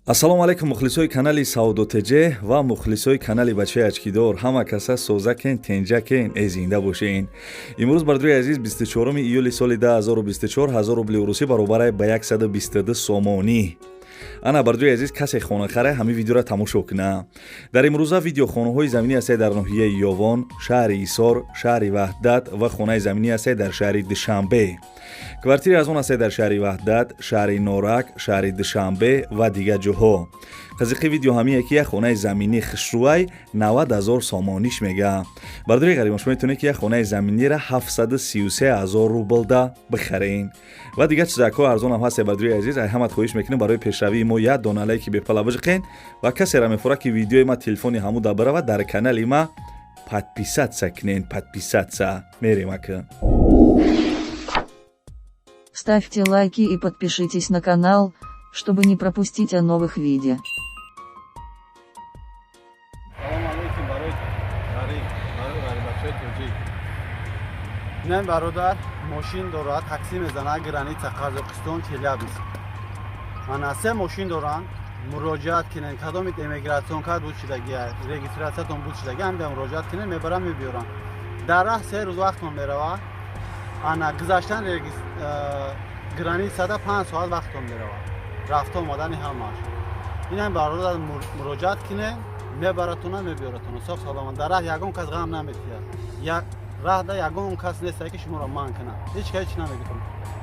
Ассалому алайкум, мухлисои канали Савдо ТЖ ва мухлисои канали Бачаи Ачкидор. Ҳама каса созакен, тенҷакен, э зинда бошен. Имрӯз, бардори азиз, 24 июли соли 2024, 1000 рубли урусӣ баробар ба 122 сомонӣ. Ана, бардори азиз, касе хонахара, ҳамин видеоро тамошо куна. Дар имрӯза видео хонаҳои заминӣ ҳастае дар ноҳияи Ёвон, шаҳри Исор, шаҳри Ваҳдат ва хонаи заминӣ ҳастае дар шаҳри Душанбе. Квартири аз он ҳастае дар шаҳри Ваҳдат, шаҳри Норак, шаҳри Душанбе ва дигар ҷоҳо. Қызиқи видео ҳамие, ки як хонаи заминӣ хушрӯай 90 ҳазор сомониш мега. Бардори ғарибон, шумо метавонед, ки як хонаи заминира 733 ҳазор рублда бихарен ва дигар чизакҳо арзонам ҳасте. Бардори азиз, ай ҳамат хоҳиш мекунем, барои пешравии мо як дона лайки бепала биҷиқен ва касера мефорад, ки видеои ма телефони ҳамуда биравад, дар канали ма подписаться кунен, подписаться. Мерем ака. Ставьте лайки и подпишитесь на канал, чтобы не пропустить о новых видео. Салом алейкум барои ғариб, барои ғарибачаи тоҷик. Инам бародар мошин дорад, такси мезанад, граница Қазоқистон, Челябинск. Ана се мошин доранд, муроҷиат кунед, кадомит эмигратсион кард буд шидагия, регистратсиятон буд шидаги, ҳамда муроҷиат кунед, мебарам, мебиёрам. Дар раҳ 3 рӯз вақтон меравад. Ана гузаштан границада 5 соат вақтон меравад. Рафта омадани ҳамаш. Инам бародар муроҷиат кунед, мебаратона, мебиёратона, соф саломат. Дар раҳ ягон кас ғам наметиҳад, як раҳда ягон кас нестае, ки шуморо манъ кунад, ҳеҷ ка ҳеҷ намегӯтон,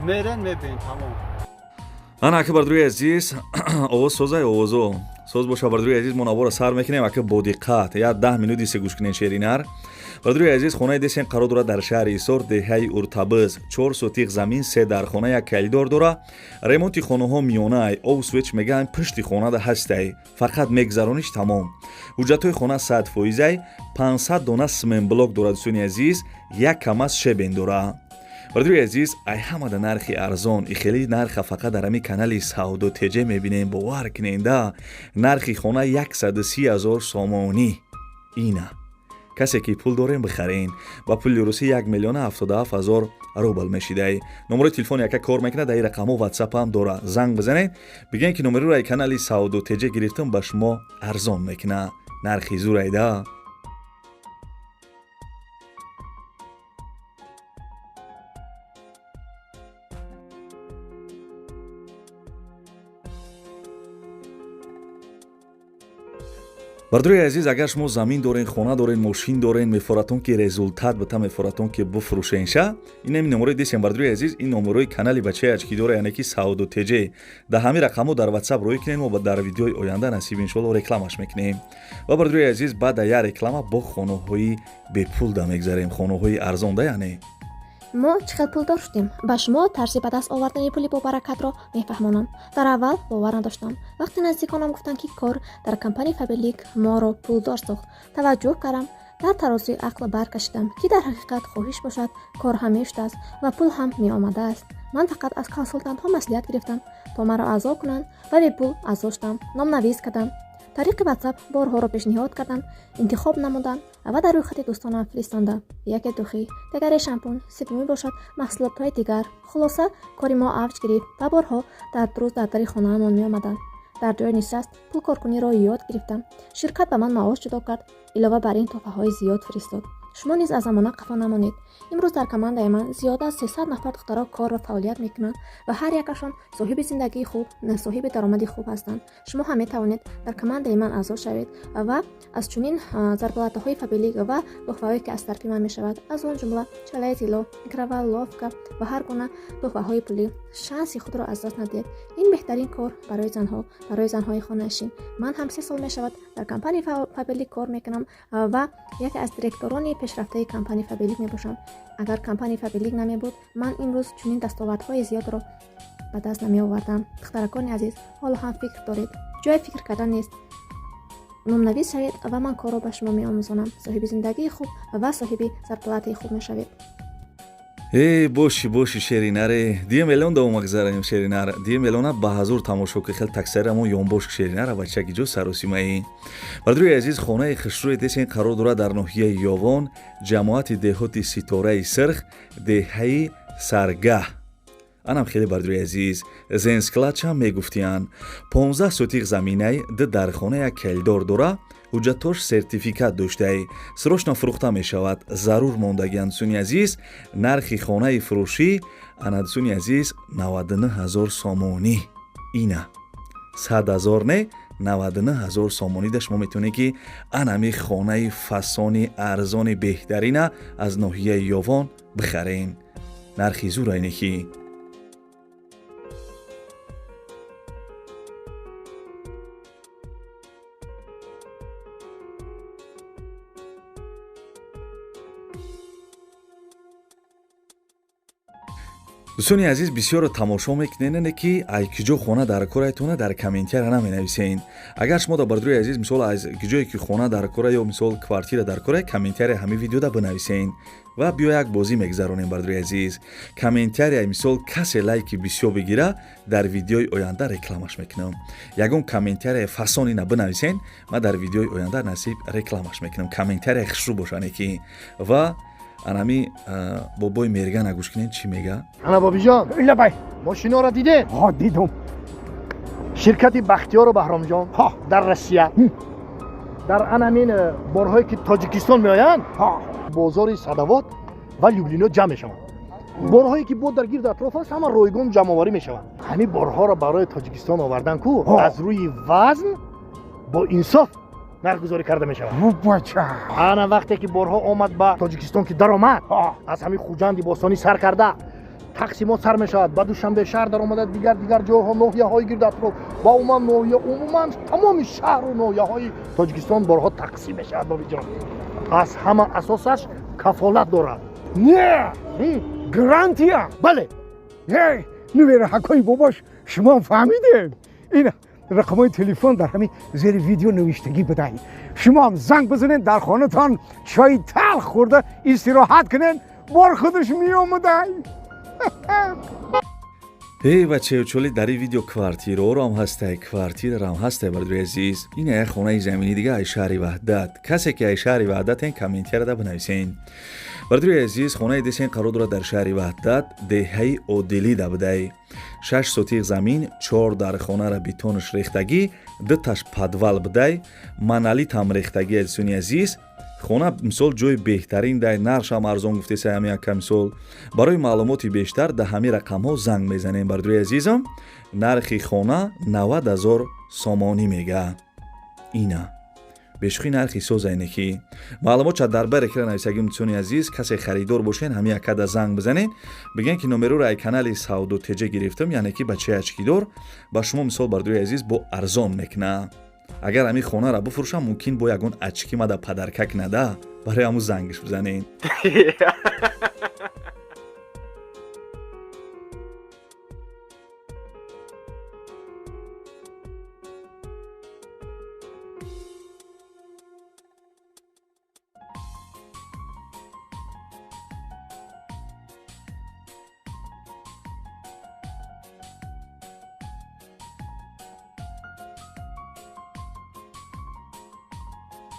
мерен, мебиен, тамом. Ана ака, бардори азиз, овоз созай, овозо соз боша. Бардори азиз, мо навора сар мекунем, ака, бо диққат як 10 минути се гӯш кунем. Шеринар, бардори азиз, хонаи десен қарор дорад дар шаҳри Исор, деҳаи Уртабиз. 4 сотиқ замин, се дархона, як калидор дора. Ремонти хонаҳо миёнаай, ов свеч мегаам, пушти хонада ҳастай, фақат мегзарониш, тамом. Ҳуҷҷатҳои хона 100 фоизай, 500 дона цементблок дорад. Дӯстони азиз, як камаз щебень дора. Бардори азиз, ай ҳамада нархи арзон, и хеле нарха фақат дар ҳамин канали Савдо ТЖ мебинем, бовар куненда. Нархи хона 130 ҳазор сомонӣ. Ина, касе ки пул дорем, бихарен. Ба пули русӣ 1 миллиона 77 ҳазор рубл мешидай. Номерои телефони яка кор мекунад, дар ин рақамҳо ватсапам дора, занг бизанед, бигӯен, ки номероро ай канали Савдо ТЖ гирифтам, ба шумо арзон мекунад. Нархи зурайда. Бардори азиз, агар шумо замин дорен, хона дорен, мошин дорен, мефоратон, ки результат бита, мефоратон, ки буфурӯшенша, инами номерои десем. Бардори азиз, ин номерои канали Бачаи Ачкидора, яъне ки Савдо ТЖ. Дар ҳамин рақамҳо дар ватсап рӯй кунем, мо дар видеои оянда, насиб иншоалло, рекламаш мекунем. Ва, бардори азиз, баъд як реклама бо хонаҳои бепул да мегзарем, хонаҳои арзон да, яъне. Мо чӣ хел пулдор шудем? Ба шумо тарзи ба даст овардани пули бобаракатро мефаҳмонам. Дар аввал бовар надоштам, вақте наздиконам гуфтанд, ки кор дар компанияи Фаберлик моро пулдор сохт. Таваҷҷӯҳ кардам, дар тарозуи ақл баркашидам, ки дар ҳақиқат хоҳиш бошад, кор ҳам мешудааст ва пул ҳам меомадааст. Ман фақат аз консултантҳо маслиҳат гирифтам, то маро аъзо кунанд, ва бепул аъзо шудам. Номнавис кардам, тариқи ватсап борҳоро пешниҳод кардам, интихоб намудам ва дар рӯйхати дӯстонам фиристондам: яке духӣ, дигаре шампун, севумӣ бошад маҳсулотҳои дигар. Хулоса, кори мо авҷ гирифт ва борҳо дар рӯз дар дари хонаамон меомаданд. Дар ҷои нишаст пулкоркуниро ёд гирифтам. Ширкат ба ман маош ҷудо кард, илова бар ин тӯҳфаҳои зиёд фиристод. Шумо низ аз замона қафо намонед. Имрӯз дар командаи ман зиёда аз 300 нафар духтаро кор ва фаъолият мекунанд ва ҳар якашон соҳиби зиндагии хуб, соҳиби даромади хуб ҳастанд. Шумо ҳам метавонед дар командаи ман аъзо шавед ва аз чунин зарплатаҳои Фаберлик ва тӯҳфаҳое, ки аз тарафи ман мешавад, аз он ҷумла чалаи тилло, микроволновка ва ҳар гуна тӯҳфаҳои пулӣ, шанси худро аз даст надиҳед. Ин беҳтарин кор барои занҳо, барои занҳои хонанишин. Ман ҳам 3 сол мешавад, дар компанияи Фаберлик кор мекунам ва яке аз директорони пешрафтаи компанияи Фаберлик мебошам. Агар компанияи Фаберлик намебуд, ман имрӯз чунин дастовардҳои зиёдро ба даст намеовардам. Духтаракони азиз, ҳоло ҳам фикр доред, ҷои фикр кардан нест, номнавис шавед ва ман корро ба шумо меомӯзонам. Соҳиби зиндагии хуб ва соҳиби зарплатаи хуб мешавед. Э, боши, боши, шеринаре, дия миллион давома гзаранем. Шеринар, дия миллиона ба ҳазур тамошо ки хел таксарамо ёнбош. Шеринара, бачаки ҷо саросимаи. Бардори азиз, хонаи хушрӯи десен қарор дорад дар ноҳияи Ёвон, ҷамоати деҳоти Ситораи Сирх, деҳаи Саргаҳ. Анам хеле, бардори азиз, зенсклад чам мегуфтиянд. 15 сотих заминай, ду дархона, як коридор дора, ҳуҷҷатош сертификат доштаи. Срочно фурӯхта мешавад, зарур мондагианд, дӯстони азиз. Нархи хонаи фурӯшӣ, ана, дӯстони азиз, 99 ҳазор сомонӣ. Ина, 100 ҳазор не, 99 ҳазор сомонӣ да шумо метавонед, ки анами хонаи фасони арзони беҳтарина аз ноҳияи Ёвон бихарен. Нархи зур айнеки. Дӯстони азиз, бисёро тамошо мекунед, ки ай киҷо хона дар корайтона дар комментария наменависен. Агар шумо да, бардори азиз, мисол, аз киҷое ки хона дар кора ё, мисол, квартира дар кора, комментария ҳамин видеода бинависен. Ва биё як бозӣ мегузаронем, бардори азиз. Комментария, мисол, касе лайки бисёр бигира, дар видеои оянда рекламаш мекунам. Ягон комментария фасонина бинависен, ман дар видеои оянда насиб рекламаш мекунам. Комментария хушрӯ бошане ки. Ва анами бобои Мергана гӯш кунед, чӣ мега. Ана, бобиҷон. Лабай. Мошиноро дидем. Ҳо, дидум. Ширкати Бахтиёру Баҳромҷон дар Россия дар анамин борҳое ки Тоҷикистон меоянд, бозори Садовод ва Люблино ҷамъ мешаванд. Борҳое ки бо дар гирду атроф аст, ҳама ройгон ҷамъоварӣ мешаванд. Ҳамин борҳоро барои Тоҷикистон овардан ку, аз рӯи вазн бо инсоф нархгузорӣ карда мешавад. Бача. Ана, вақте ки борҳо омад ба Тоҷикистон, ки даромад, аз ҳамин Хуҷанди бостонӣ сар карда, тақсимот сар мешавад, ба Душанбе шаҳр даромада, дигар дигар ҷойҳо, ноҳияҳои гирду атроф ва умуман ноҳия, умуман тамоми шаҳру ноҳияҳои Тоҷикистон борҳо тақсим мешавад. Бобиҷон, аз ҳама асосаш кафолат дорад. Не, гарантия. Бале. Нувераҳакои бобош, шумо фаҳмидем. Ин рақамҳои телефон дар ҳамин зери видео навиштагӣ будай. Шумо ҳам занг бизанед, дар хонатон чои талх хӯрда истироҳат кунед, бор худаш меомадай. Эй, бачаючоли, дар ин видео квартираҳоро ҳам ҳастай, квартираро ҳам ҳастай, бардори азиз. Ин як хонаи заминӣ дига ай шаҳри Ваҳдат. Касе ки ай шаҳри Ваҳдатен, комментарияда бинависен. Бардори азиз, хонаи десен қарор дорад дар шаҳри Ваҳдат, деҳаи Одилида будай. 6 сотих замин, чор дар хонара бетонаш рехтагӣ, дуташ подвал будай, монолитам рехтагӣ. Азизони азиз, хона, мисол, ҷои беҳтарин дай, нархшам арзон гуфтеса ҳами яка. Мисол, барои маълумоти бештар да ҳамин рақамҳо занг мезанем, бардори азизам. Нархи хона 90 ҳазор сомонӣ мега. Ина бешухи нархи созайне ки маълумот ча дар бар экран нависагим. Дӯстони азиз, касе харидор бошен, ҳамин якада занг бизанед, бигӯен ки номероро ай канали Савдо Теҷа гирифтам, яъне ки бачаи очкидор ба шумо, мисол, бардори азиз, бо арзон мекуна. Агар ҳамин хонаро бифурӯшам, мумкин бо ягон очки мада подарка кунада. Барои ҳамун зангиш бизанед.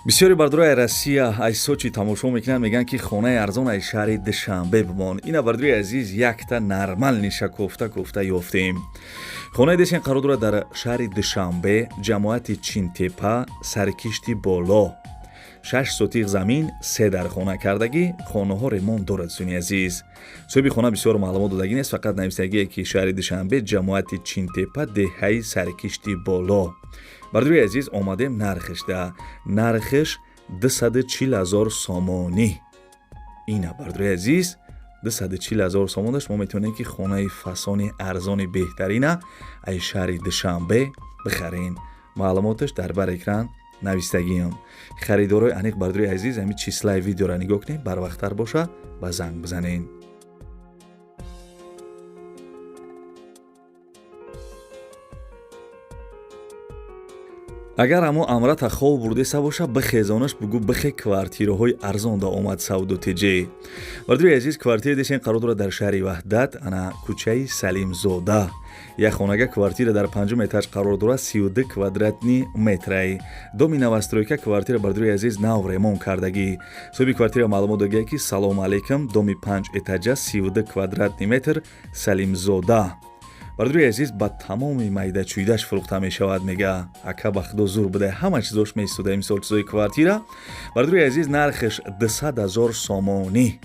Бисёри бардорои Россия ай Сочи тамошо мекунанд, мегӯянд, ки хонаи арзон ай шаҳри Душанбе бимон. Ина, бардори азиз, якта нормальныйша кофта кофта ёфтем. Хонаи десен қарор дорад дар шаҳри Душанбе, ҷамоати Чинтепа, Саркишти Боло. 6 сотих замин, се дар хона кардагӣ, хонаҳо ремонт дорад. Дӯстони азиз, соҳиби хона бисёр маълумот додагӣ нест, фақат нависагие, ки шаҳри Душанбе, ҷамоати Чинтепа, деҳаи Саркишти Боло. Бардори азиз, омадем нархишда. Нархиш 240 ҳазор сомонӣ. Ина, бардори азиз, 240 ҳазор сомон шумо метавонед, ки хонаи фасони арзони беҳтарина ай шаҳри Душанбе бихарен. Маълумоташ дар бар экран навистагиам. Харидорои аниқ, бардори азиз, ҳамин числаи видеоро нигоҳ кунед, барвақттар боша, ба занг бизанед. Агар амо амрата хов бурдеса боша, бихезонаш бугӯ бихе квартираҳои арзон да омад Савдо ТЖ. Бардори азиз, квартира десен қарор дорад дар шаҳри Ваҳдат, ана кӯчаи Салимзода. Як хонага квартира дар панҷум этаж қарор дорад, 32 квадратный метрай. Доми новостройка, квартира, бардори азиз, нав ремонт кардагӣ. Соҳиби квартира маълумот додагия, ки салому алейкум, доми панҷ этажа, 32 квадратный метр, Салимзода. Бардори азиз, ба тамоми майдачӯидаш фурӯхта мешавад, мега. Ака, ба худо зур буда, ҳама чизош месуда, мисол чизои квартира. Бардори азиз, нархаш 200 000 сомонӣ.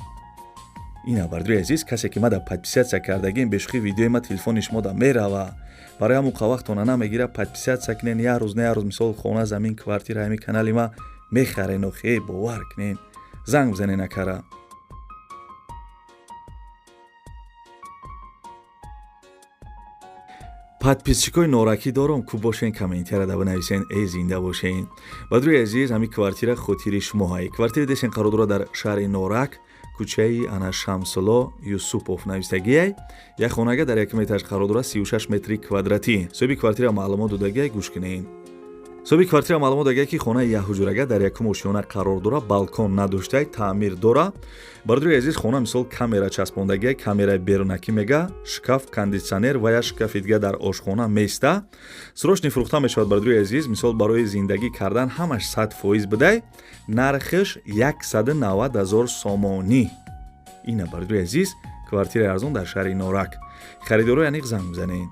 Ина, бардори азиз, касе ки мада подписаться кардагим, бешухи видеои ма телефони шумо да мерава. Барои ҳамон вақтона намегира, подписаться кунен, як рӯз на як рӯз, мисол, хона, замин, квартира ҳами канали ма мехарен. Охе, бовар кунен, занг бизанен акара. Подписчикои норакӣ дором, ку бошен, комментария да бинависен, эй зинда бошен. Бардори азиз, ҳами квартира хотири шумоҳай. Квартира десен қарор дорад дар шаҳри Норак, кӯчаи ана Шамсулло Юсупов навистагиай. Як хонага дар якум этаж қарор дорад, 36 метри квадратӣ. Соҳиби квартира маълумот додагиай, гӯш кунед. Соҳиби квартира маълумот додагиай, ки хонаи якҳуҷрага дар якум ошёна қарор дорад, балкон надоштай, таъмир дора. Бародари азиз, хона, мисол, камера часпондагиай, камераи берунакӣ мега, шкаф, кондитсионер ва як шкафи дига дар ошхона места. Срочный фурӯхта мешавад, бародари азиз, мисол, барои зиндагӣ кардан ҳамаш 100% бидай. Нархаш 190 000 сомонӣ. Ина, бародари азиз, квартираи арзон дар шаҳри Норак. Харидорои аниқ занг бизанед.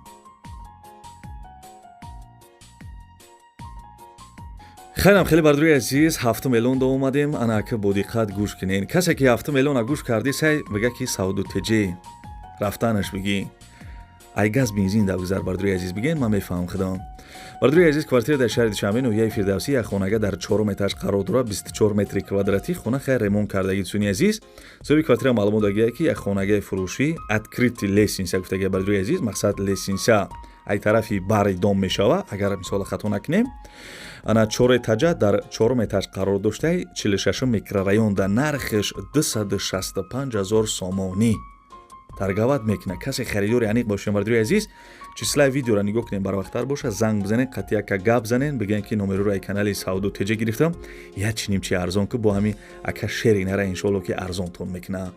Хайрам хеле, бардори азиз, ҳафтум эълон до омадем. Ана, ака, бо диққат гӯш кунед. Касе ки ҳафтум эълона гӯш кардӣ, сай бига, ки Савду ТЖ рафтанаш бигӣ, ай газ, бензин да гузар. Бардори азиз, бигӯен, ман мефаҳмам худам. Бардори азиз, квартира дар шаҳри Душанбе, ноҳияи Фирдавсӣ, як хонага дар чорум этаж қарор дорад, 24 метри квадратӣ. Хона хайр ремонт кардагӣ. Дӯстони азиз, соҳиби квартира маълумот додагия, ки як хонагаи фурӯшӣ, открытый лестница гуфтагия. Бардори азиз, мақсад, лестница ай тарафи бари дом мешава, агар мисола хато накунем. Ана чор этажа, дар чорум этаж қарор доштай, 46 микрорайонда. Нархаш 265 000 сомонӣ. Торговать мекунад. Касе харидори аниқ бошем, бардори азиз, числаи видеоро нигоҳ кунем, барвақттар боша, занг бизанед, қатъияка гап занед, бигӯен, ки номероро ай канали Савдо ТЖ гирифтам, як чиним чи арзон ку. Бо ҳами ака шери нара, иншоалло, ки арзонтон мекунад.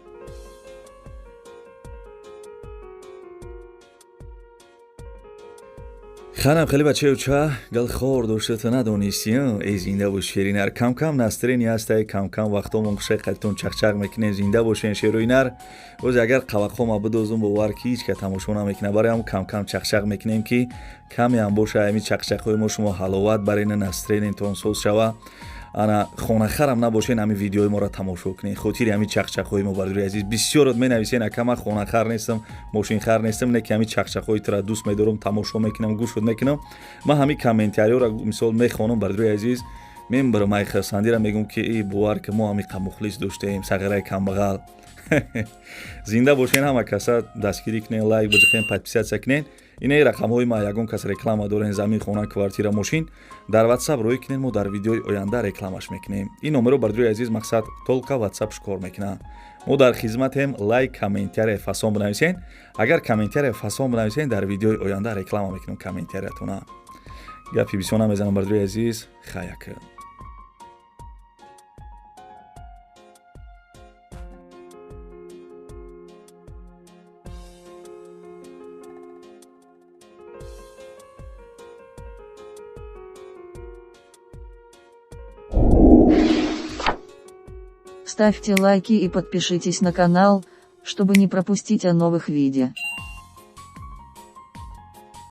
Ханам хеле, бачаюча, гал хор доштата надонистӣ. Эй зинда бош, шеринар. Камкам настроение ҳастай, камкам вақтомон хушай, қатитон чақчақ мекунем. Зинда бошен, шероинар. Боз агар қавақҳома бидозум, бовар ки ҳеҷ ка тамошо намекунад. Барои ҳам камкам чақчақ мекунем, ки камеам боша, ҳами чақчақҳои мо шумо ҳаловат барена, настроениятон соз шава. Ана, хонахарам набошен, ҳами видеои моро тамошо кунед, хотири ҳами чақчақҳои мо. Бардори азиз, бисёрот менависен: ака, ман хонахар нестам, мошинхар нестам, не ки ҳами чақчақҳои тура дӯст медорам, тамошо мекунам, гӯшот мекунам. Ман ҳами комментариёро, мисол, мехонам, бардори азиз, мембарам ай хурсандира, мегӯм, ки и бовар ки мо ҳами мухлис доштаем, сағираи камбағал. Зинда бошен, ҳама каса дастгирӣ кунен, лайк биҷиқен, подписаться кунен. Инаи рақамҳои ма. Ягон кас реклама дорен, замин, хона, квартира, мошин, дар Ватсап рӯй кунен, мо дар видеои оянда рекламаш мекунем. Ин номеро, бардори азиз, мақсад, только Ватсапш кор мекунад. Мо дар хизматем. Лайк, комментария фасон бинависен. Агар комментария фасон бинависен, дар видеои оянда реклама мекунем комментариятона. Гапи бисёр намезанам, бардори азиз, хаяк. Ставьте лайки и подпишитесь на канал, чтобы не пропустить о новых видео.